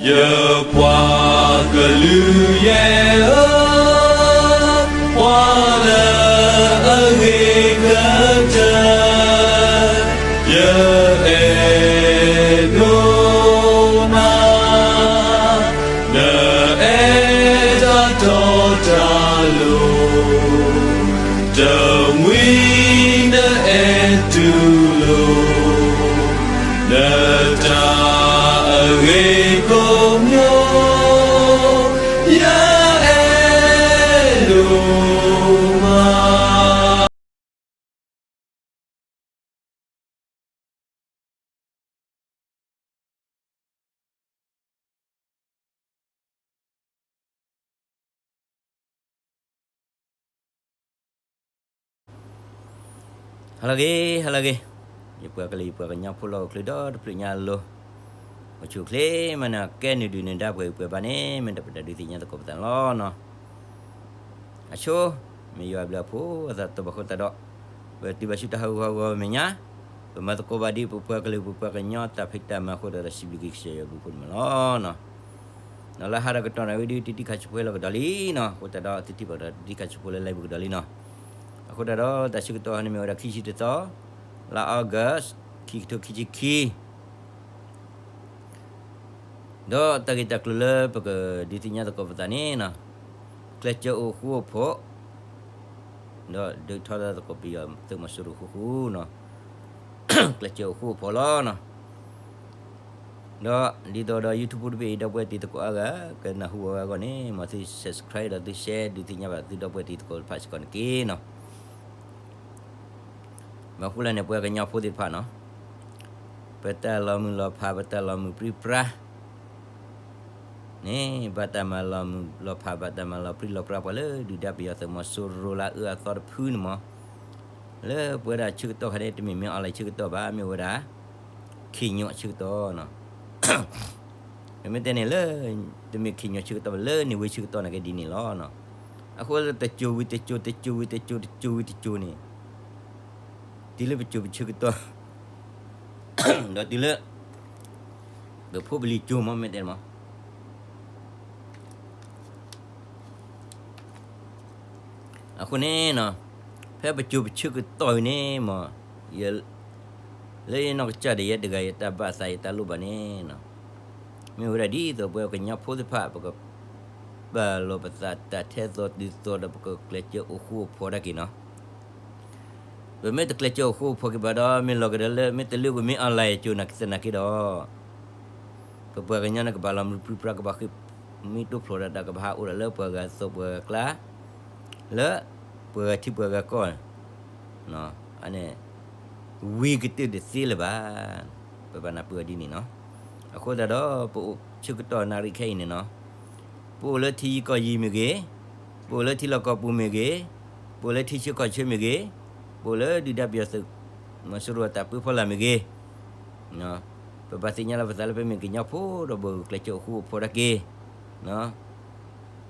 ယပှၤကလုာ်ယဲၢ်ဧၢ, ပှၤလၢအဂ့ၤကတၢၢ် ယအဲၣ်ဒိးနၤ, နအဲၣ်တၢ်တီတၢ်လိၤ, တမှံၤနအဲၣ်တူၢ်လိာ် နတၢ်အဂ့ၤကိးမံၤ ယအဲၣ်ဒိးမး. ဟါလၢအဂ့ၤ, ဟါလၢအဂ့ၤ, ယပှၤကလုာ်ယပှၤကညီဖိလၢဟီၣ်ခိၣ်ချၢဒီတဖျၢၣ်ညါအလိၤ, အိၣ်ဆူၣ်အိၣ်ချ့မၤနၢၤကဲနုာ်ဒုၣ်နဒါပှဲၤဂံၢ်ပှဲၤဘါန့ၣ် မ့ၢ်တၢ်ပတၢ်ဒုးသ့ၣ်ညါသကိးပသးန့ၣ်လီၤ. အဆိ, မ့ၢ်ယွၤအဘျုးအဖှိၣ်အသးတဘၣ်ဃိသတးဒီး, ပတုၤဘၣ်ဆူတၢ်ဟးဂူာ်ဟးဂီၤမဲာ်ညါ, ပမၤသကိးဘၣ်ဒ်ပပှၤကလုာ်ပပှၤကညီတၢ်ဖံးတၢ်မၤအဃိသတးဒီး စံးဘျုးက့ၤကစၢ်ယွၤအဘျုးအဖှိၣ်န့ၣ်မးလီၤ. ဒီးလၢဟါဒီးကတီၢ်နၣ်ရံၣ်ဒုး တံၤတံၤခါဆူၣ်ဖိဟဲလီၤကဒီးလံနီၤ, အဃိသတးဒီး သုထံၣ်ဘၣ်ကဒီးတံၤတံၤခါဆူၣ်ဖိလၢ live ပူၤကဒီးလံနီၤ. အဃိသတးဒီး တၢ်ဆၢကတီၢ်ဟါန့ၣ်မ့ၢ်ဝဲဒၣ်ခံဆံတသီ, လါ August ခံကထိခံဆံခံ ဒီးတၢ်ဂ့ၢ်တၢ်ကျိၤလၢပကဒုးသ့ၣ်ညါသကိးပသးန့ၣ်နီၤ, ကျဲးစၢးအိၣ်ဃူအိၣ်ဖိး, ဒီးဒုးထီဒါသကိးပယီၤသုးမီၤစိရိၤဃူဃူနီၤ, ကျဲးစၢးအိၣ်ဃူအိၣ်ဖိးလီၤနီၤ. ဒီးဒ်သိးဒီး YouTube ဖိတဘ့ၣ်အံၤ ဒီပုၢ်ဝဲၢ်တံၤသကိးအါဂၤ ကနၢ်ဟူဝဲအဂီၢ်န့ၣ် မ်သု subscribe ဒီးသု share ဒုးသ့ၣ်ညါဘၣ်သုဒီပုၢ်ဝဲၢ်တံၤသကိးတဖၣ်စ့ၢ်ကီးန့ၣ်တက့ၢ်နီၤ. ဘၣ်ဃိလဲၣ်န့ၣ် ပှၤကညီဖိသ့ၣ်တဖၣ်နီၤ, ပတၢ်လီၤမုၢ်လီၤဖး ပတၢ်လီၤမုၢ်ပြံပြါ န့ၣ် ဘၣ်တၢ်မၤလီၤမုၢ်လီၤဖး ဘၣ်တၢ်မၤလီၤပြံလီၤပြါ ပှၤလၢဒုၣ်ဒါပယီၤသုးမီၤစိရိၤလၢအအၢအသီတဖုန့ၣ်မး, လၢပဝဲဒၣ်ဆၢကတီၢ်ခါန့ၣ် တမ့ၢ်မ့ၢ် online ဆၢကတီၢ်ဘၣ်, မ့ၢ်ဝဲဒၣ် ခ့ၣ်ညီၣ်ဆၢကတီၢ်နီၤ. ပမ့ၢ်တဲန့ၣ်လၢ တမ့ၢ်ခ့ၣ်ညီၣ်ဆၢကတီၢ်ဘၣ် လၢန့ၣ်ဝ့ၢ်ဆၢကတီၢ်န့ၣ်က့ဒ်န့ၣ်လီၤ. အဃိလၢတစိၤဝံၤတစိၤ တစိၤဝံၤတစိၤ တစိၤဝံၤတစိၤန့ၣ် တုၤလၢပစိၤပဆၢကတီၢ် ဒီးတုၤလၢ ပဖိပလံၤစိၤမး မ့ၢ်တဲမး. အဃိန့ၣ်နီၤ, ဖဲပစိၤပဆၢကတီၢ်အံၤန့ၣ်မး, ယ, လၢယနီၢ်ကစၢ်ဒီးယဲတဂၤ ယတၢ်ဘၣ်သးယတၢ်လိၣ်ဘၣ်န့ၣ်နီၤ, မ့ၢ်ဝဲဒၣ်ဒ်သိးပဝဲကညီဖိသ့ၣ်တဖၣ် ပကပာ်လီၤပသးတၢ်ထဲသိးတုၤသိးဒီး ပကကျဲးစၢးအိၣ်ဃူအိၣ်ဖိးတၢ်က့ၤနီၤ. ပမ့ၢ်တကျဲးစၢးအိၣ်ဃူအိၣ်ဖိးက့ၤဘၣ်ဒီး မ့ၢ်လီၤကဒီးလၢ မ့ၢ်တလၢကွံာ်မ့ၢ် online အစိၤနာ်က့သနာ်က့ဒီး ပပှၤကညီန့ၣ်ကဘၣ်လီၤမုၢ်ပြံပြါ ကဘၣ်ဃ့ၢ်မှံတိဖျိးဒီး ကဘၣ်ဟးအိၣ်ဒီးလၢပှၤဂၤသိးပှၤဂၤကျါ လၢပှၤဂၤထံပှၤဂၤကီၢ်န့ၣ် ဝံၤကတၢၢ်တသ့လၢၤဘၣ်. ပဘၣ်နၢ်ပၢၢ်အီၤဒ်န့ၣ်နီၤ. အဃိသတးဒီး ပအိၣ်ဆၢကတီၢ်နၣ်ရံၣ်ခဲအံၤန့ၣ်နီၤ, ပအိၣ်လၢထံယံၤကီၢ်ယံၤမ့ၢ်ဂ့ၤ, ပအိၣ်လၢထံလီၢ်ကီၢ်ပူၤမ့ၢ်ဂ့ၤ, ပအိၣ်လၢထံဆၢကီၢ်ဆၢမ့ၢ်ဂ့ၤ, ပအိၣ်လၢဒုၣ်ဒါပယီၤသုး မီၤစိရိၤအတၢ်ပၢဖီလာ်မ့ၢ်ဂ့ၤ, ပဘၣ်သ့ၣ်ညါလီၤပသးလၢပမ့ၢ်ကညီဖိဒီးပကကျဲးစၢးအိၣ်ဃူအိၣ်ဖိးတၢ်က့ၤ.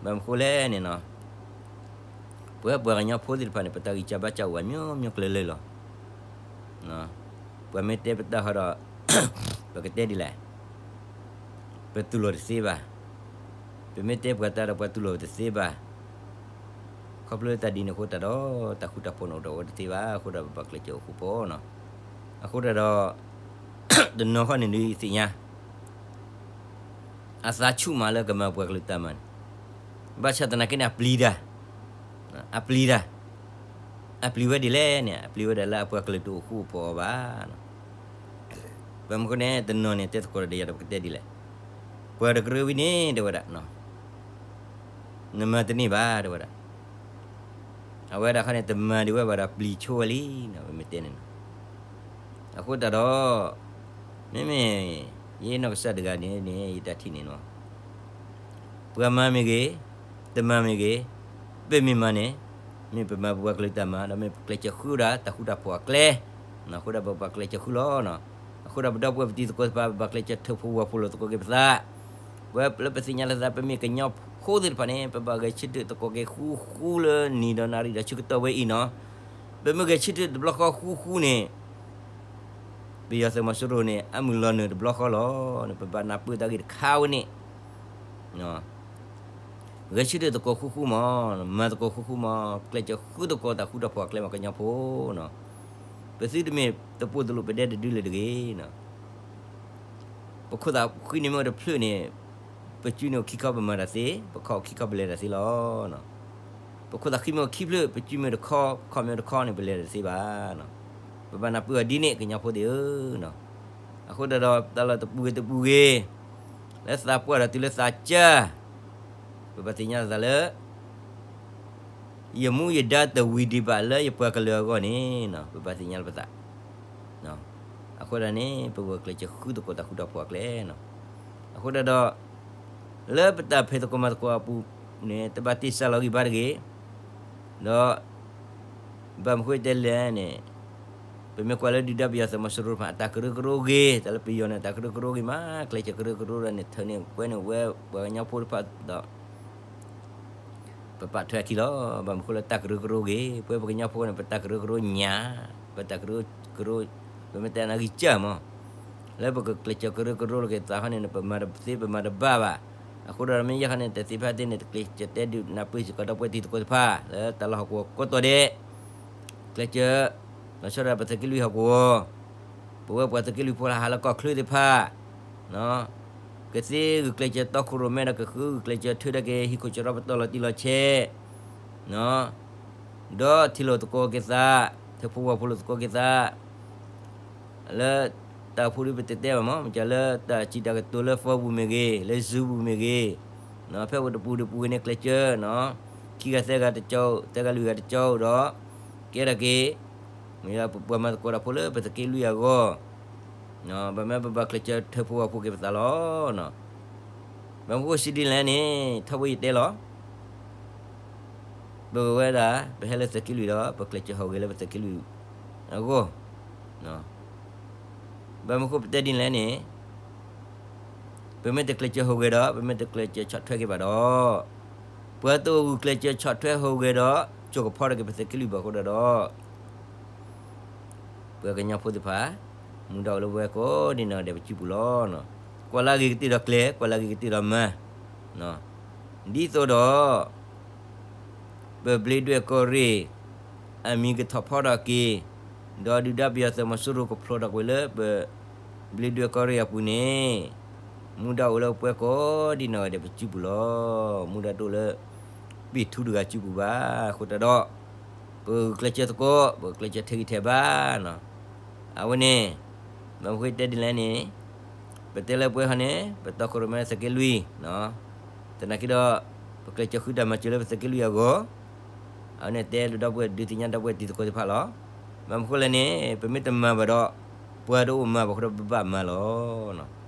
ဘၣ်မနုၤဃိလဲၣ်န့ၣ်နီၤ, ပဝဲပှၤကညီဖိသ့ၣ်တဖၣ်န့ၣ် ပတၢ်ဂံၢ်စၢ်ဘါစၢ်အိၣ်ဘၣ် မျိုးမျိုးကျဲၤလၢာ်လီၤ. ပှၤမ့ၢ်တဲပတၢ်ဃီဒီး ပကတဲဒ်လဲၣ်, ပတူၢ်လိာ်တသ့ဘၣ်. ပမ့ၢ်တဲပှၤတၢ်ဒီးပှၤတူၢ်လိာ်တသ့ဘၣ်. ခီဖျိလၢတၢ်ဒ်န့ၣ်အဃိသတးဒီး တၢ်ဃူတၢ်ဖိးန့ၣ်အိၣ်ဒီးအိၣ်တသ့ဘၣ်အဃိဒီး ပဘၣ်ကျဲးစၢးအိၣ်ဃူဖိးနီၤ. အဃိသတးဒီး တနီၤဃီန့ၣ်ဒုးသ့ၣ်ညါ အသးဆူၣ်မးလၢကမၤပှၤကလုာ်တၢ်မၤန့ၣ်, ဘၣ်ဆၣ်သနာ်က့န့ၣ် အပျံၤတၢ်, အပျံၤတၢ်, အပျံၤဝဲဒ်လဲၣ်န့ၣ် အပျံၤဝဲဒၣ်လၢအပှၤကလုာ်တအိၣ်ဃူအိၣ်ဖိးအီၤဘၣ်. ဘၣ်မနုၤဃိန့ၣ် တနီၤန့ၣ် တဲသကိးဒီးယၤဒီးပကတဲဒ်လဲၣ်, ပှၤတကရၢဝံၤန့ၣ် တဲဝဲဒၣ် နမၤတန့ၢ်ဘၣ် တဲဝဲဒၣ်. အဝဲဒၣ်ခါန့ၣ် တမၤဒံးဝဲဘၣ်ဒီး ပျံၤဆိဝဲလံနီၤ ပမ့ၢ်တဲန့ၣ်နီၤ. အဃိသတးဒီး မ့မ့ၢ် ယနီၢ်ကစၢ်တဂၤန့ၣ်န့ၣ် ယတၢ်ထံၣ်န့ၣ်နီၤ ပှၤမၤမ့ၢ်ဂ့ၤ, တမၤမ့ၢ်ဂ့ၤ, ပမ့ၢ်မၤန့ၣ် မ့ၢ်ပမၤပပှၤကလုာ်တၢ်မၤ ဒီးမ့ၢ်ပကျဲးစၢးဃုဒၣ်တၢ်ဃူတၢ်ဖိးအကျဲ, အဃိဒီးပဘၣ်ကျဲးစၢးဃုလီၤ. အဃိဒီးပဒီပုၢ်ဝဲၢ်ပတံၤသကိးတဖၣ် ပဘၣ်ကျဲးစၢးထၢဖှိၣ်ဝၢ်ဖှိၣ်လိာ်သကိးက့ၤပသး, ပဝဲလၢပသ့ၣ်ညါလၢသး ပမ့ၢ်ကညီဖိသ့ၣ်တဖၣ်န့ၣ် ပဘၣ်ဂဲၤဆၢထၢၣ်သကိးက့ၤဃူဃူလၢနံၤဒီးနၣ်ရံၣ်ဒီးဆၢကတီၢ်ဝဲအံၤနီၤ. ပမ့ၢ်ဂဲၤဆၢထၢၣ်တဘျီဃီဃူဃူန့ၣ် ပယီၤသုးမီၤစိရိၤန့ၣ် အမုၢ်လီၤနုာ်တဘျီဃီလီၤ. ပဘၣ်နၢ်ပၢၢ်တၢ်ဂ့ၢ်တခါဝဲန့ၣ် ဂဲၤဆၢထၢၣ်သကိးဃူဃူမး, မၤသကိးဃူဃူမး, ကျဲးစၢးဃုသကိးတၢ်ဃူတၢ်ဖိးအကျဲမး ကညီဖိနီၤ. ပသုတမ့ၢ်တပိၢ်တလိၣ်ပဒဲတဒုလၢၤတဂ့ၤနီၤ. ပခိၣ်သးဃံန့ၣ်မ့ၢ်တဖျၢၣ်န့ၣ် ပစုန့ၣ်အိၣ်ခံခီပမၤတၢ်သ့, ပခီၣ်အိၣ်ခံခီပလဲၤတၢ်သ့လီၤ. ပခိၣ်သးဃံမ့ၢ်အိၣ်ခံဖျၢၣ် ပစုမ့ၢ်တခီ, ပခီၣ်မ့ၢ်တခီန့ၣ် ပလဲၤတၢ်တသ့ဘၣ်. ပဘၣ်နၢ်ပၢၢ်အီၤဒ်န့ၣ် ကညီဖိသ့ၣ်ဧၢ. အဃိတၢ်ဒီးတၢ်လီၢ်တပူၤဂ့ၤတပူၤဂ့ၤ, လၢသးပှၢ်ဒီးတုၤလၢသးစၢ်, ပဘၣ်သ့ၣ်ညါသးလၢ ယမူယဒါတဝံၤဒံးဘၣ်လၢယပှၤကလုာ်အဂီၢ်န့ၣ် ပဘၣ်သ့ၣ်ညါလၢပသး. အဃိဒၣ်န့ၣ် ပဂုာ်ကျဲးစၢးဃုသကိးတၢ်ဃူတၢ်ဖိးအကျဲနီၤ. အဃိဒၣ်ဒီး လၢပတၢ်ဖံးသကိးမၤသကိးအပူၤန့ၣ် တဘၣ်တ့စၢ်လီၤဂံၢ်ဘါတဂ့ၤ, ဒီး ဘၣ်မနုၤဃိတဲလဲၣ်န့ၣ်, ပမ့ၢ်ကွၢ်လၢဒုၣ်ဒါပယီၤသုးမီၤစိရိၤတဖၣ် အတၢ်ကရၢကရိဂ့ၤ, တၢ်လၢပယီၤန့ၣ် တၢ်ကရၢကရိဂ့ၤမး, ကျဲးစၢးကရၢကရိဒီးန့ၣ် ထုးန့ၢ်ကွဲန့ၢ်ဝဲပှၤကညီဖိတဖၣ်ဒီး ပပာ်ထွဲအခံလီၤ. ဘၣ်မနုၤဃိလၢတၢ်ကရၢကရိဂ့ၤ, ပဝဲပှၤကညီဖိန့ၣ် ပတၢ်ကရၢကရိညါ, ပတၢ်ကရၢကရိ, ပမ့ၢ်တဲနၤဂံၢ်စၢ်မး, လၢပကကျဲးစၢးကရၢကရိလီၤက့ၤသးခီန့ၣ် ပမၤတသ့ပမၤတဘၣ်ဘၣ်. အဃိဒီးမ့ၢ်ယဲၢ်ခီန့ၣ် တသ့ဖဲသ့န့ၣ် တကျဲးစၢးတဲဒုးနၢ်ပၢၢ်စ့ၢ်ကီးဒီပုၢ်ဝဲၢ်တံၤသကိးတဖၣ် လၢတၢ်လီၢ်ဟီၣ်ကဝီၤကိးတီၤဒဲး ကျဲးစၢး လီၤဆီဒၣ်ပသုးက့လွံၢ်ဟီၣ်ကဝီၤ, ပဝဲပှၤသုးက့လွံၢ်ဖိလၢဟးလၢကီၢ်ချၢသ့ၣ်တဖၣ်, ကသ့ဂုာ်ကျဲးစၢးတီခိၣ်ရိၣ်မဲဒီးကဃုဂုာ်ကျဲးစၢးထုးထီၣ်က့ၤဟံၣ်ခိၣ်ကရီပတီၢ်လီၤတံၢ်လီၤဆဲး, ဒီးထံၣ်လိာ်သကိးက့ၤသး, ထၢဖှိၣ်ဝၢ်ဖှိၣ်လိာ်သကိးက့ၤသး လၢတၢ်အိၣ်ဖှိၣ်ဒ်ပတဲတဲဘၣ်မး, မ့ၢ်လၢတၢ်စံးတၢ်ကတိၤလၢ Facebook မ့ၢ်ဂ့ၤ, လၢ Zoom ပူၤမ့ၢ်ဂ့ၤ, ဖဲအိၣ်တပူၤတပူၤဂ့ၤန့ၣ် ကျဲးစၢး, ခံဂၤသၢဂၤတကၠီ, သၢဂၤလွံၢ်ဂၤတကၠီဒီး ကဲထီၣ်က့ၤ, မ့ၢ်ပပှၤမၤသကိးတၢ်ဖိလၢပသုးက့လွံၢ်အဂီၢ်, ဘၣ်မနုၤပဘၣ်ကျဲးစၢးထၢဖှိၣ်ဝၢ်ဖှိၣ်က့ၤပသးလီၤ. ဘၣ်မနုၤဃိစံးဒ်လဲၣ်န့ၣ် ထီဘိယတဲလီၤ ပဝဲဒၣ် ပဟဲလၢသုးက့လွံၢ်ဒီး ပကျဲးစၢးဟူးဂဲၤလၢပသုးက့လွံၢ်အဂီၢ်, ဘၣ်မနုၤဃိပတဲဒ်လဲၣ်န့ၣ်, ပမ့ၢ်တကျဲးစၢးဟူးဂဲၤဒီး ပမ့ၢ်တကျဲးစၢးဆီၣ်ထွဲက့ၤဘၣ်ဒီး, ပှၤတအိၣ်ဂုာ်ကျဲးစၢးဆီၣ်ထွဲဟူးဂဲၤဒီး ကၠိကဖီထီၣ်က့ၤပသုးက့လွံၢ်ဘၣ်အဃိဒီး ပှၤကညီဖိသ့ၣ်တဖၣ် မူဒါအိၣ်လၢပဝဲကိးဒံနီၢ်ဂၤဒဲးပစုပူၤလီၤ. ကွၢ်လၢအဂ့ၤကတၢၢ်ဒီးကျဲၤ, ကွၢ်လၢအဂ့ၤကတၢၢ်ဒီးမၤ, ဒ်သိးဒီး ပဘျံးဒွဲၣ်ကီၢ်ရ့ၣ် အမံၤကထီၣ်ဖီထီၣ်က့ၤ, ဒီးဒုၣ်ဒါပယီၤသုးမီၤစိရိၤကဖျိးထီၣ်ကွံာ်လၢပဘျံးဒွဲၣ်ကီၢ်ရ့ၣ်အပူၤန့ၣ်, မူဒါအိၣ်လၢပဝဲကိးဒံနီၢ်ဂၤဒဲးပစုပူၤလီၤ. မူဒါတအိၣ်လၢ ပံာ်ထူတဂၤစုပူၤဘၣ်. အဃိတၢ်ဒီး ပဂုာ်ကျဲးစၢးသကိး, ပဂုာ်ကျဲးစၢးထဲးဂံၢ်ထဲးဘါနီၤ. အဝဲန့ၣ် ဘၣ်မနုၤဃိတဲဒ်လဲၣ်န့ၣ်, ပတဲလၢပှဲၤဟီန့ၣ် ပတီခိၣ်ရိၣ်မဲသုးက့လွံၢ်, သနာ်က့ဒီး ပကျဲးစၢးဃုတၢ်မၤစၢၤလၢပသုးက့လွံၢ်အဂီၢ်, အဝဲန့ၣ်တဲလၢဒီပုၢ်ဝဲၢ်ဒုးသ့ၣ်ညါဒီပုၢ်ဝဲၢ်တံၤသကိးသ့ၣ်တဖၣ်လီၤ. ဘၣ်မနုၤဃိလဲၣ်န့ၣ် ပမ့ၢ်တမၤဘၣ်ဒီး ပှၤတအိၣ်မၤဘၣ်အဃိဒီးပဘၣ်မၤလီၤ.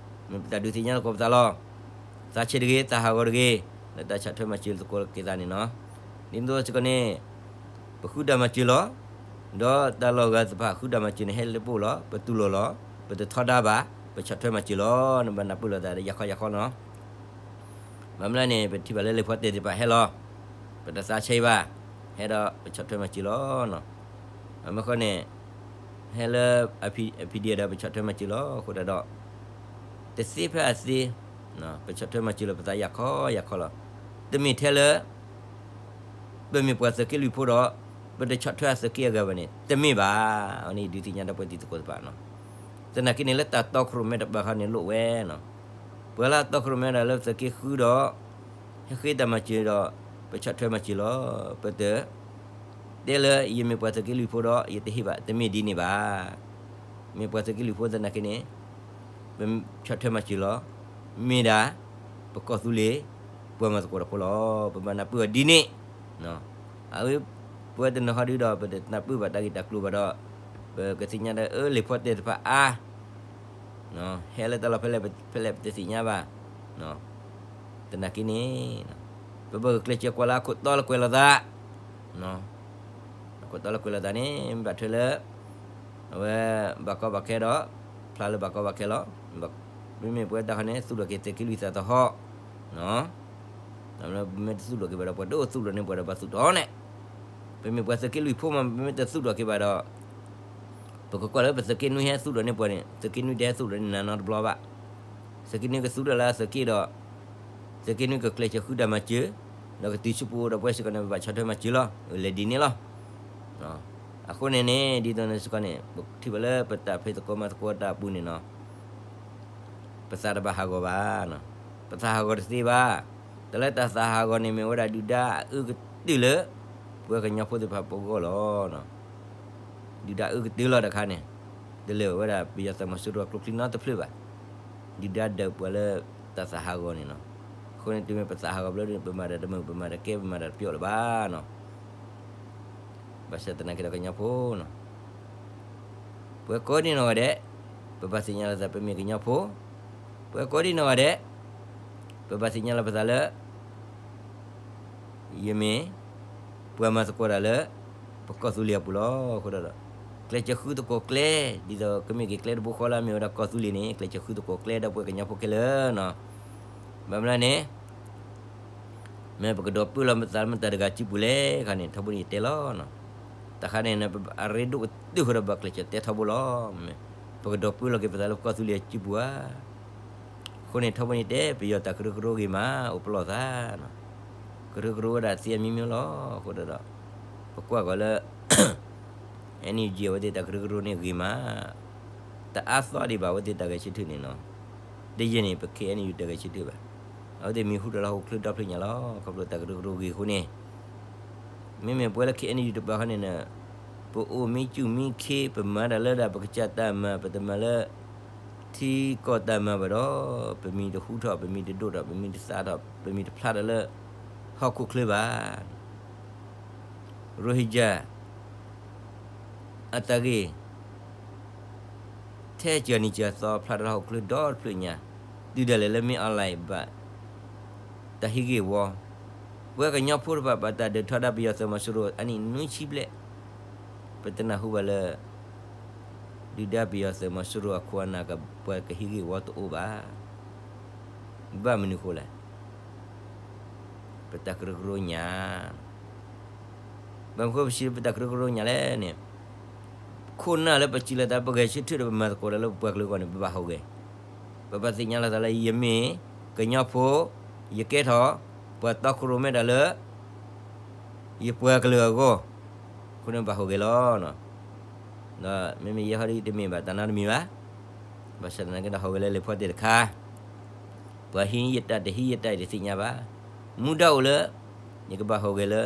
မ့ၢ်ပတၢ်ဒုးသ့ၣ်ညါသကိးပသးလီၤ. သးဆံးတဂ့ၤ, သးဟးဂီၤတဂ့ၤ, လၢတၢ်ဆီၣ်ထွဲမၤစၢၤသကိးက့ၤသးန့ၣ်နီၤ. ဒ်သိးစ့ၢ်ကီးန့ၣ် ပဃုတၢ်မၤစၢၤလီၤ. ဒီးတၢ်လီၢ်ဂၤသ့ၣ်တဖၣ်ဃုတၢ်မၤစၢၤန့ၣ် ဟဲလၢပအိၣ်လီၤ. ပတူၢ်လိာ်လီၤ. ပတထီဒါဘၣ်, ပဆီၣ်ထွဲမၤစၢၤလီၤ. နဘၣ်နၢ်ပၢၢ်လိာ်သးဒီးယၤခီယၤခီနီၤ. ဘၣ်မနုၤလဲၣ်န့ၣ် ပထံၣ်ဘၣ်လၢလံာ်ဖီတဲသ့ၣ်တဖၣ်ဟဲလီၤ. ပတသးဆံးဘၣ်, ဟဲဒီးပဆီၣ်ထွဲမၤစၢၤလီၤ. မ့ၢ်ဃီန့ၣ် ဟဲလၢ အဖံဒံဒီးပဆီၣ်ထွဲမၤစၢၤလီၤ. အဃိတၢ်ဒီး တသ့ဖဲအသ့ ပဆီၣ်ထွဲမၤစၢၤလီၤပသးယၤခီယၤခီလီၤ. တမ့ၢ်ထဲလၢ ပမ့ၢ်ပှၤသုးက့လွံၢ်ဖိဒီး ပတဆီၣ်ထွဲအသုးက့အဂၤဘၣ်န့ၣ် တမ့ၢ်ဘၣ်. အဝဲန့ၣ်ယဒုးသ့ၣ်ညါဒီပုၢ်ဝဲၢ်တံၤသကိးသ့ၣ်တဖၣ်နီၤ. သနာ်က့န့ၣ်လၢတၢ်တီခိၣ်ရိၣ်မဲတပၤခါန့ၣ်လိၣ်ဝဲနီၤ. ပှၤလၢအတီခိၣ်ရိၣ်မဲဒီးလၢသုးက့ဃုဒီး ဟဲဃ့တၢ်မၤစၢၤဒီး ပဆီၣ်ထွဲမၤစၢၤလီၤ. ပတ တဲလၢယမ့ၢ်ပှၤသုးက့လွံၢ်ဖိဒီး ယတဟ့ၣ်ဘၣ်, တမ့ၢ်ဒ်န့ၣ်ဘၣ်. မ့ၢ်ပှၤသုးက့လွံၢ်ဖိသနာ်က့န့ၣ် ပဆီၣ်ထွဲမၤစၢၤလီၤ. မ့ၢ်ဒၣ် ပကီၢ်သူလ့ၤ ပှၤမၤသကိးတၢ်ဖိလီၤ. ပဘၣ်နၢ်ပၢၢ်အီၤဒ်န့ၣ်. အဝဲ ပဝဲတနီၤဟီဒုဒီး ပတနၢ်ပၢၢ်ဘၣ်တၢ်ဂ့ၢ်တၢ်ကျိၤဘၣ်ဒီး ပကသ့ၣ်ညါဒီး အၢ လံာ်ဖီတဲသ့ၣ်တဖၣ်အါ ဟဲလၢတၢ်လီၢ်ဖဲလဲၣ် ဖဲလဲၣ်ပတသ့ၣ်ညါဘၣ်. သနာ်က့န့ၣ် ပဘၣ်ဂုာ်ကျဲးစၢးကွၢ်လၢအခိၣ်တီလၢကွဲးလိာ်သး, အခိၣ်တီလၢကွဲးလိာ်သးန့ၣ် မ့ၢ်ဘၣ်ထွဲလၢ အဝဲ ဘၣ်ကီဘၣ်ခဲဒီး ဖျါလၢဘၣ်ကီဘၣ်ခဲလီၤ. မ့မ့ၢ်ပဝဲတၢ်ခါန့ၣ် သူၣ်ထီၣ်က့ၤသုးက့လွံၢ်သးသဟီၣ်, ပမ့ၢ်တသူၣ်ထီၣ်က့ၤဘၣ်ဒီး ပှၤတအိၣ်သူၣ်ထီၣ်န့ၢ်ပှၤဒီးဘၣ်သူၣ်ထီၣ်န့ၣ်, ပမ့ၢ်ပှၤသုးက့လွံၢ်ဖိမး ပမ့ၢ်တသူၣ်ထီၣ်က့ၤဘၣ်ဒီး ပကကွၢ်လၢပသုးက့နွံဟဲသူၣ်ထီၣ်န့ၢ်ပှၤန့ၣ် သုးက့နွံတဟဲသူၣ်ထီၣ်န့ၢ်နၤနီတဘျီဘၣ်. သုးက့နွံကသူၣ်ထီၣ်လၢအသုးက့ဒီး သုးက့နွံကကျဲးစၢးဃုတၢ်မၤစၢၤ, ဒီးကတုၤဆူပအိၣ်ဒီးပဝဲစ့ၢ်ကီးန့ၣ် ပဘၣ်ဆီၣ်ထွဲမၤစၢၤလီၤ. လဲၤဒ်န့ၣ်လီၤ. အဃိန့ၣ်န့ၣ် ဒ်သိးန့ၣ်စ့ၢ်ကီးန့ၣ် ပထံၣ်ဘၣ်လၢပတၢ်ဖံးသကိးမၤသကိးတၢ်အပူၤန့ၣ်နီၤ ပသးတဘၣ်ဟးဂီၤဘၣ်. ပသးဟးဂီၤတသ့ဘၣ်. တၢ်လၢတၢ်သးဟးဂီၤန့ၣ် မ့ၢ်ဝဲဒၣ်ဒုၣ်ဒါအအုၣ်ကတၢၢ်လၢ ပှၤကညီဖိသ့ၣ်တဖၣ်ပဂီၢ်လီၤ. ဒုၣ်ဒါအုၣ်ကတၢၢ်လီၤတခါန့ၣ် တလၢာ်ဝဲဒၣ်ပယီၤသုးမီၤစိရိၤအကျိချံနီတဖျၢၣ်ဘၣ်. ဒုၣ်ဒါဒၢးပှၤလၢတၢ်သးဟးဂီၤန့ၣ်နီၤ. အဃိန့ၣ် တုၤမ့ၢ်ပသးဟးဂီၤဘျီဒီး ပမၤတၢ်တမုာ် ပမၤတၢ်ကဲ ပမၤတၢ်တပျီလၢၤဘၣ်နီၤ. ဘၣ်ဆၣ်သနာ်က့ဒီးကညီဖိနီၤ ပှၤကိးဒံနီၢ်ဂၤဒဲး ပဘၣ်သ့ၣ်ညါလီၤသးပမ့ၢ်ကညီဖိ, ပှၤကိးဒံနီၢ်ဂၤဒဲး ပဘၣ်သ့ၣ်ညါလီၤပသးလၢ ယမ့ၢ်ပှၤမၤသကိးတၢ်လၢ ပကီၢ်သူလ့ၤအပူၤလီၤ. အဃိဒီး ကျဲးစၢးဃုသကိးကျဲ ဒ်သိးကမ့ၢ်က့ၤကျဲတဘိဃီလၢအမ့ၢ်ဝဲဒၣ်ကီၢ်သူလ့ၤန့ၣ် ကျဲးစၢးဃုသကိးကျဲဒီးပှၤကညီဖိခဲလၢာ်နီၤ. ဘၣ်မနုၤလဲၣ်န့ၣ် မ့ၢ်ပကဒိးပၢလီၤပသးလၢမတၤတဂၤစုပူၤလဲၣ်ခါန့ၣ် ထီဘိန့ၣ်ယတဲလီၤ. တၢ်ခါန့ၣ် အရ့ဒိၣ်ကတၢၢ်ဃိဒီးဘၣ်ကျဲးစၢးတဲထီဘိလီၤ. ပကဒိးပၢလီၤက့ၤပသးလၢပကီၢ်သူလ့ၤအစုပူၤဧါ. အဃိန့ၣ် ထီဘိန့ၣ်တဲ ပယီၤတၢ်ကရၢကရိဂ့ၤမး အိၣ်ပလီၢ်သး ကရၢကရိဝဲဒၣ်သ့အမျိုးမျိုးလီၤ. အဃိဒီး ပကွၢ်ကီးလၢ NUG အဝဲသ့ၣ်တၢ်ကရၢကရိန့ၣ်ဂ့ၤမး တအါသီဒံးဘၣ်အဝဲသ့ၣ်တၢ်ဂဲၤဆၢထၢၣ်န့ၣ်နီၤ. တယံာ်န့ၣ် ပ KNU တၢ်ဂဲၤဆၢထၢၣ်ဘၣ်. အဝဲသ့ၣ်မံၤဟူထီၣ်လၢဟီၣ်ခိၣ်ချၢဒီဖျၢၣ်ညါလီၤ. ခီဖျိတၢ်ကရၢကရိဂ့ၤအဃိန့ၣ် မ့မ့ၢ်ပဝဲလၢ KNU တပၤဃီန့ၣ် ပအိၣ်မံစူၢ်မံခ့ ပမၤတၢ်လၢဒၣ်ပကစၢ်တၢ်မၤ ပတမၤလၢ ထံကီၢ်တၢ်မၤဘၣ်ဒီး ပမံၤတဟူထီၣ် ပမံၤတဒိၣ်ထီၣ် ပမံၤတသးထီၣ် ပမံၤတဖျါထီၣ်လၢ ဟီၣ်ခိၣ်ချၢဘၣ်. ရိဟံကၠၣ် အတၢ်ဂ့ၢ် ထဲစှၤနံၤစှၤသီဖျါထီၣ်လၢဟီၣ်ခိၣ်ချၢဒီတဖျၢၣ်ညါ, တုၤဒၣ်လဲာ်လၢမ့ၢ် online ဘၣ် တၢ်ဟ့ၣ်ဂံၢ်ဝီ, ပှၤကညီဖိတဖၣ်ဘၣ်တၢ်ဒုးထီဒါပယီၤသုးမီၤစိရိၤအနံၣ်နွံဆံဘျဲၣ်, ပတနၢ်ဟူဘၣ်လၢ ဒုၣ်ဒါပယီၤသုးမီၤစိရိၤအခိၣ်အနၢ်ကပှၤကဟ့ၣ်ဂံၢ်ဝီတအိၣ်ဘၣ်. ဘၣ်မနုၤအဃိလဲၣ်. ပတၢ်ကရၢကရိညါ ဘၣ်မနုၤဃိပစံးလၢပတၢ်ကရၢကရိညါလဲၣ်န့ၣ်, ခိၣ်နၢ်လၢပစံးလီၤသးပဂဲၤဆၢထၢၣ်ဒီးပမၤသကိးတၢ်လၢပပှၤကလုာ်အဂီၢ်န့ၣ် ပဘၣ်ဟူးဂဲၤ, ပဘၣ်သ့ၣ်ညါလီၤသးလၢယမ့ၢ်ကညီဖိ, ယကဲထီၣ်ပှၤတီခိၣ်ရိၣ်မဲတၢ်လၢ ယပှၤကလုာ်အဂီၢ်, အဃိန့ၣ်ဘၣ်ဟူးဂဲၤလီၤ. ဒီးမ့မ့ၢ်ယဲဟီဒ်တမ့ၢ်ဘၣ်တၢ်နီတမံၤဘၣ်. ဘၣ်ဆၣ်သနာ်က့ဒီးဟူးဂဲၤလၢလံာ်ဖိသ့ၣ်တခါ, ပှၤဟံးယတၢ်တဟံးယတၢ်တသ့ၣ်ညါဘၣ်. မူဒါအိၣ်လၢ ယကဘၣ်ဟူးဂဲၤလၢ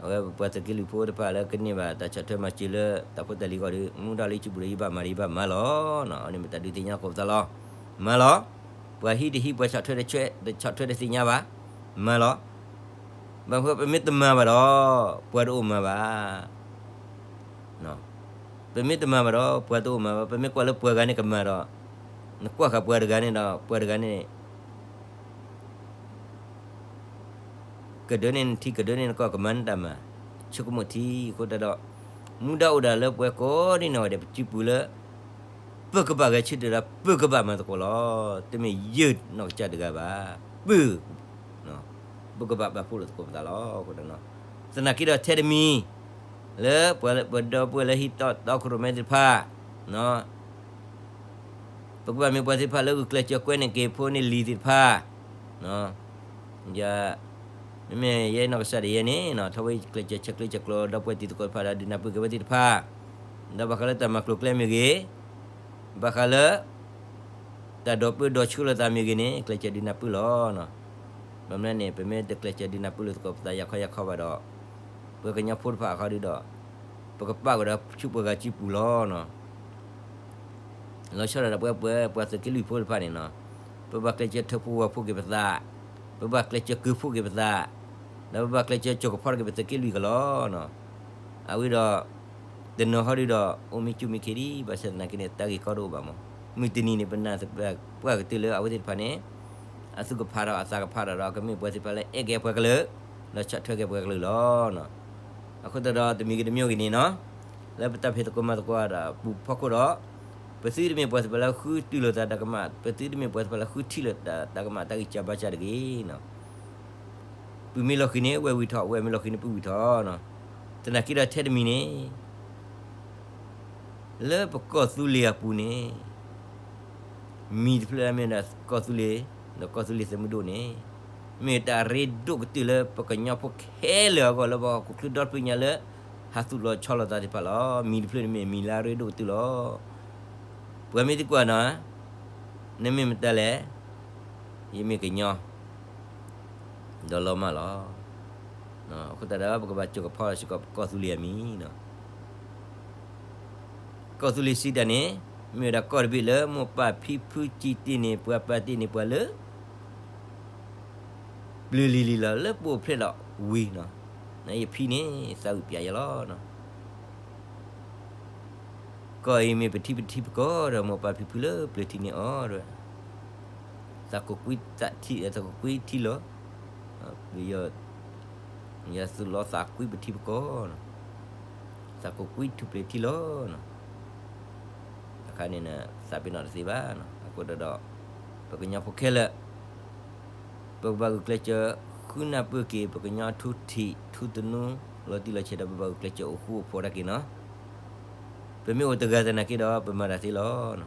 အဝဲပှၤသုးက့လွံၢ်ဖိတဖၣ်လၢကန့ၢ်ဘၣ်တၢ်ဆီၣ်ထွဲမၤစၢၤလၢတၢ်ဖိတၢ်လံၤအဂီၢ်ဒီး မူဒါလၢယစုပူၤဒီးယဘၣ်မၤဒီးယဘၣ်မၤလီၤ. အန့ၣ်မ့ၢ်တၢ်ဒုးသ့ၣ်ညါသကိးပသးလီၤ. မၤလီၤ. ပှၤဟံးတဟံးပှၤဆီၣ်ထွဲတဆီၣ်ထွဲတသ့ၣ်ညါဘၣ်. မၤလီၤ. ဘၣ်မနုၤပမ့ၢ်တမၤဘၣ်ဒီး ပှၤတအိၣ်မၤဘၣ်. ပမ့ၢ်တမၤဘၣ်ဒီး ပှၤတအိၣ်မၤဘၣ်. ပမ့ၢ်ကွၢ်လၢပှၤဂၤန့ၣ်ကမၤဒီး နကွၢ်ဃာ်ပှၤတဂၤန့ၣ်ဒီး ပှၤတဂၤန့ၣ် ကဒၢန့ၢ်နထံ ကဒၢန့ၢ်နကီၢ် ကမၤနတၢ်မၤ, ဆိကမိၣ်ထံအဃိတၢ်ဒီး မူဒါအိၣ်ဒၣ်လၢပှၤကိးဒံနီၢ်ဂၤဒဲး ပစုပူၤလၢ ပကဘၣ်ဂဲၤဆၢထၢၣ်ဒီး ပကဘၣ်မၤသကိးလီၤ. တမ့ၢ်ယနီၢ်ကစၢ်တဂၤဘၣ်. ပ ပကဘၣ်ပာ်ဖှိၣ်လိာ်သကိးပသးလီၤ. သနာ်က့ဒီးထဲတမံၤ လၢပှၤပဒီပုၢ်ဝဲၢ်လၢဟံးထီၣ်တီခိၣ်ရိၣ်မဲသ့ၣ်တဖၣ် ပကဘၣ်မ့ၢ်ပှၤသ့ၣ်တဖၣ်လၢဂုာ်ကျဲးစၢးကွဲန့ၢ်က့ၤဖိန့ၢ်လံၤသ့ၣ်တဖၣ်, မ့မ့ၢ်ယဲနီၢ်ကစၢ်ဒၣ်ယဲန့ၣ် ထီဘိကျဲးစၢးဆဲးကျၢဆဲးကျိးဒီပုၢ်ဝဲၢ်တံၤသကိးတဖၣ်ဒီးဒုးနၢ်ပၢၢ်က့ၤဝဲသ့ၣ်တဖၣ်, ဒီးဘၣ်ဃးလၢတၢ်မၤကျိၤကျဲမ့ၢ်ဂ့ၤ, ဘၣ်ဃးလၢ တၢ်ဒိးပၢဒိးဆှၢလိာ်သးမ့ၢ်ဂ့ၤန့ၣ် ကျဲးစၢးဒုးနၢ်ပၢၢ်လီၤ. ဘၣ်မနုၤလဲၣ်န့ၣ် ပမ့ၢ်တကျဲးစၢးဒုးနၢ်ပၢၢ်လိာ်သကိးပသးယၤခီယၤခီဘၣ်ဒီး ပှၤကညီဖိတဖၣ်အခီဒုဒီး ပကပာ်ကဒီးဆူပှၤဂၤစုပူၤလီၤ. လီၤဆီဒၣ်တၢ်ပဝဲပှၤသုးက့လွံၢ်ဖိတဖၣ်န့ၣ်နီၤ, ပဘၣ်ကျဲးစၢးထၢဖှိၣ်ဝီၤဖှိၣ်က့ၤပသး, ပဘၣ်ကျဲးစၢးကုၢ်ဖှိၣ်က့ၤပသး, ဒီးပဘၣ်ကျဲးစၢးစိာ်ကဖီၣ်က့ၤပသုးက့လွံၢ်ကလီၤ. အဝဲဒီး တနီၤဟီဒုဒီး အိၣ်မံစူၢ်မံခ့ဒံး ဘၣ်ဆၣ်သနာ်က့န့ၣ် တၢ်ဂ့ၢ်ကီတအိၣ်ဘၣ်မး. မုၢ်တနံၤန့ၣ် ပနာ်ပှၢ်ကတၢၢ်လၢအဝဲသ့ၣ်တဖၣ်န့ၣ် အသူၣ်ကဖးထီၣ်အသးကဖးထီၣ်ဒီး ကမ့ၢ်ပှၤသ့ၣ်တဖၣ်လၢအဲၣ်က့ၤပှၤကလုာ် ဒီးဆီၣ်ထွဲက့ၤပှၤကလုာ်လီၤ. အဃိသတးဒီးတမံၤဂ့ၤတမံၤဂ့ၤန့ၣ်နီၤ, လၢပတၢ်ဖံးသကိးမၤသကိးတၢ်အပူၤဖီခိၣ်ဒီး ပသုတမ့ၢ်ပှၤသ့ၣ်တဖၣ်လၢဃုတုၤလိာ်သးတၢ်ကမၣ်, ပသုတမ့ၢ်ပှၤသ့ၣ်တဖၣ်လၢဃုထံၣ်လိာ်သးတၢ်ကမၣ်တၢ်ဂံၢ်စၢ်ဘါစၢ်တဂ့ၤ. ပုၢ်မ့ၢ်လီၤဃံၤန့ၣ် ဝဲၢ်ဝံၤထီၣ်, ဝဲၢ်မ့ၢ်လီၤဃံၤန့ၣ် ပုၢ်ဝံၤထီၣ်. သနာ်က့ဒီးထဲတမံၤန့ၣ် လၢပကီၢ်သူလ့ၤအပူၤန့ၣ် မံၤတဖျၢၣ်လၢမ့ၢ်ဒၣ်ကီၢ်သူလ့ၤ, ဒီးကီၢ်သူလ့ၤသုးမုၢ်ဒိၣ်န့ၣ် မ့ၢ်တၢ်ရ့ဒိၣ်ကတၢၢ်လၢပကညီဖိခဲလၢာ်အဂီၢ် လၢပဟီၣ်ခိၣ်ချၢဒီတဖုညါလၢ ဟးသူၣ်လီၤဆီလီၤသးသ့ၣ်တဖၣ်လီၤ. မံၤတဖျၢၣ်န့ၣ်မ့ၢ်မံၤလၢအရ့ဒိၣ်ကတၢၢ်လီၤ. ပှၤမ့ၢ်သံကွၢ်နၤ, နမ့ၢ်မတၤလဲၣ်, ယမ့ၢ်ကညီ ဒီးလီၤမၢ်လီၤ. အဃိသတးဒီး ပကဘၣ်စိာ်ကဖီစ့ၢ်ကီးပကီၢ်သူလ့ၤအမံၤလီၤ. ကီၢ်သူလ့ၤစံးတၢ်န့ၣ် မ့ၢ်ဝဲဒၣ်ကီၢ်တဘ့ၣ်လၢမိၢ်ပၢ်ဖံဖုစံးတ့ၢ်န့ၢ်ပှၤ ပာ်တ့ၢ်န့ၢ်ပှၤလၢ ပျၢၤလံၤလံၤလီၤလၢပအိၣ်ဖျဲၣ်ဒီးဝံၤလီၤ. နယဖံန့ၣ် သးဝံၣ်ပၠးယဲလီၤ. ကီၢ်အံၤမ့ၢ်ပထံပထံပကီၢ်ဒီး မိၢ်ပၢ်ဖံဖုလၢပျၢၤထံန့ၢ်အီၤဒီး သးကိးကွံထံ, သးကိးကွံထံလီၤ. ယသူၣ်လီၤသးကွံပထံပကီၢ်, သးကိးကွံထူၣ်ပျဲၤထံလီၤ. အခါန့ၣ် သးပ့ၤနီၣ်တသ့ဘၣ်. အဃိဒီး ပကညီဖိခဲလၢာ် ပကဘၣ်ဂုာ်ကျဲးစၢးဃုနၢ်ပၢၢ်က့ၤ ပကညီထူထံးထူသနူလီၤတံၢ်လီၤဆဲးဒီး ပဘၣ်ဂုာ်ကျဲးစၢးအိၣ်ဃူအိၣ်ဖိးတၢ်က့ၤနီၤ. ပမ့ၢ်အိၣ်တဂၤသနာ်က့ဒီး ပမၤတၢ်သ့လီၤ.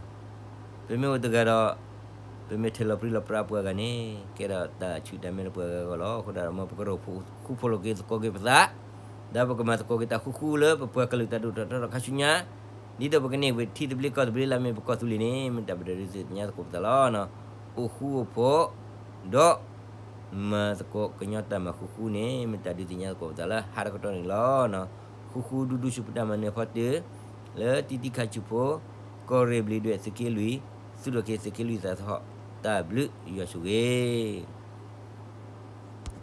ပမ့ၢ်အိၣ်တဂၤဒီး ပမ့ၢ်ထဲလီၤပြံလီၤပြါပှၤဂၤန့ၣ် ကဲဒီးတၢ်ဆူၣ်တၢ်မဲလၢပှၤဂၤအဂီၢ်လီၤ. အဃိဒီး မ်ပကရၢၢ်ဃူဖိးလိာ်က့ၤသကိးက့ၤပသး, ဒီးပကမၤသကိးက့ၤတၢ်ဃူဃူလၢပပှၤကလုာ်တၢ်ဒိၣ်ထီၣ်ထီထီၣ်ခါဆူညါ, ဒ်သိးပကန့ၢ်ဝဲထံသဘျ့ကီၢ်သဘျ့လၢအမ့ၢ်ပကီၢ်သူလ့ၤန့ၣ် မ့ၢ်တၢ်ပတဒုးသ့ၣ်ညါသကိးပသးလီၤ. အိၣ်ဃူအိၣ်ဖိး ဒီး မၤသကိးကညီတၢ်မၤဃူဃူန့ၣ် မ့ၢ်တၢ်ဒုးသ့ၣ်ညါသကိးပသးလၢဟါတကတီၢ်န့ၣ်လီၤ. ဃူဃူဒူဒူဆူပတၢ်မၤနၢၤဖီတၢၢ် လၢတံၤတံၤခါဆူၣ်ဖိ ကီၢ်ရ့ၣ်ဘျံးဒွဲၣ်သုးက့လွံၢ်, သုးဒိၣ်က့ၤသုးက့လွံၢ်သးသဟီၣ် တၢ်ဘျုးယွၤဆိၣ်ဂ့ၤ